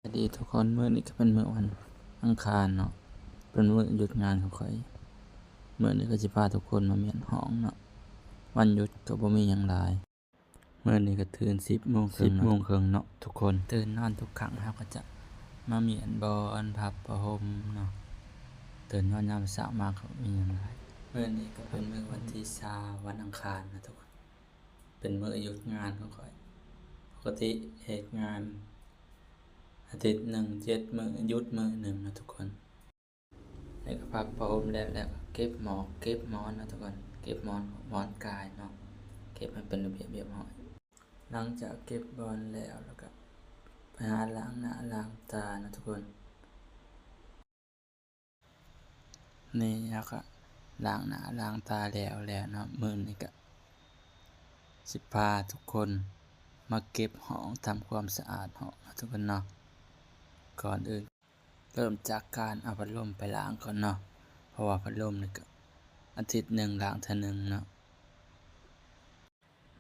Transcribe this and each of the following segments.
ສະບາຍດີທຸກຄົນ, ມື້ນີ້ກໍເປັນມື້ວັນອັງຄານເນາະ, ເປັນມື້ຢຸດງານຂອງຂ້ອຍ. ມື້ນີ້ກໍຊິພາທຸກຄົນມາມ້ຽນຫ້ອງເນາະ, ວັນຢຸດກໍບໍ່ມີຫຍັງຫຼາຍ. ມື້ນີ້ກໍຕື່ນສິບໂມງເຄິ່ງເນາະ, ສິບໂມງເຄິ່ງເນາະທຸກຄົນ. ຕື່ນນອນທຸກຄັ້ງເຮົາກໍຈະມາມ້ຽນບ່ອນພັບຜ້າຫົ່ມເນາະ, ຕື່ນນອນຍາມເຊົ້າມາກໍມີຫຍັງຫຼາຍ. ມື້ນີ້ກໍເປັນມື້ວັນທີຊາວ ວັນອັງຄານນະທຸກຄົນ, ເປັນມື້ຢຸດງານຂອງຂ້ອຍ. ປົກກະຕິເຮັດງານອາທິດໜຶ່ງເຈັດມື້, ຢຸດມື້ໜຶ່ງນະທຸກຄົນ. ແລ້ວກໍພັບຜ້າຫົ່ມແລ້ວ, ແລ້ວກໍເກັບໝອກເກັບໝອນເນາະທຸກຄົນ, ເກັບໝອນ ໝອນກາຍເນາະ, ເກັບໃຫ້ເປັນລະບຽບຮຽບຮ້ອຍ. ຫຼັງຈາກເກັບບ່ອນແລ້ວ, ແລ້ວກໍໄປຫາລ້າງໜ້າລ້າງຕາເນາະທຸກຄົນ. ນີ້ເຮົາກໍລ້າງໜ້າລ້າງຕາແລ້ວແລ້ວເນາະ, ມື້ນີ້ກໍຊິພາທຸກຄົນມາເກັບຫ້ອງ, ທຳຄວາມສະອາດຫ້ອງເນາະທຸກຄົນເນາະ. ກ່ອນອື່ນ ເລີ່ມຈາກການເອົາພັດລົມໄປລ້າງກ່ອນເນາະ, ເພາະວ່າພັດລົມນີ້ກໍອາທິດໜຶ່ງລ້າງເທື່ອໜຶ່ງເນາະ.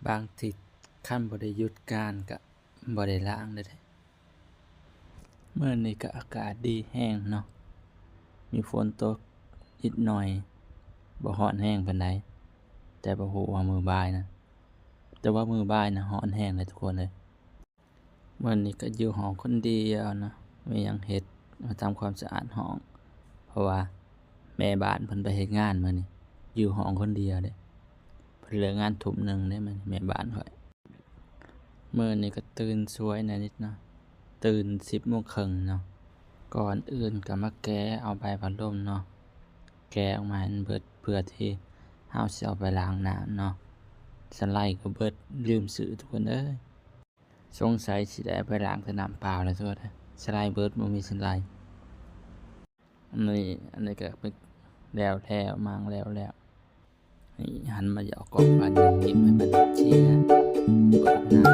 ບາງທິດຄັນບໍ່ໄດ້ຢຸດງານກໍບໍ່ໄດ້ລ້າງເດ້. ມື້ນີ້ກໍອາກາດດີແຮງເນາະ, ມີຝົນຕົກນິດໜ້ອຍ, ບໍ່ຮ້ອນແຮງປານໃດ, ແຕ່ບໍ່ຮູ້ວ່າມື້ບ່າຍນະ, ແຕ່ວ່າມື້ບ່າຍນະຮ້ອນແຮງເລີຍທຸກຄົນເອີຍ. ມື້ນີ້ກໍຢູ່ຫ້ອງຄົນດຽວເນາະ, ມີຫຍັງເຮັດ, ມາທຳຄວາມສະອາດຫ້ອງ, ເພາະວ່າແມ່ບ້ານເພິ່ນໄປເຮັດງານມື້ນີ້, ຢູ່ຫ້ອງຄົນດຽວເດ້. ເພິ່ນເລີກງານທຸ່ມໜຶ່ງເດ້, ມື້ນີ້ແມ່ບ້ານຂ້ອຍ. ມື້ນີ້ກໍຕື່ນສວຍແດ່ນິດເນາະ, ຕື່ນສິບໂມງເຄິ່ງເນາະ. ກ່ອນອື່ນກໍມາແກະເອົາໃບພັດລົມເນາະ, ແກະອອກມາໃຫ້ມັນເບິດ ເພື່ອທີ່ເຮົາຊິເອົາໄປລ້າງນ້ຳເນາະ. ສະໄລກໍເບິດ, ລືມຊື້ທຸກຄົນເອີຍ. ສົງໄສຊິໄດ້ເອົາໄປລ້າງແຕ່ນ້ຳເປົ່າແລ້ວ ສະໄລເບິດ, ບໍ່ມີສະໄລ. ອັນນີ້ ອັນນີ້ກໍເປັນແລ້ວແລ້ວ, ມ້າງແລ້ວແລ້ວ. ນີ້ ຫັນມາຢອກກອງບາດນີ້, ເກັບໃຫ້ມັນເຄຍເບິດນ້ຳ.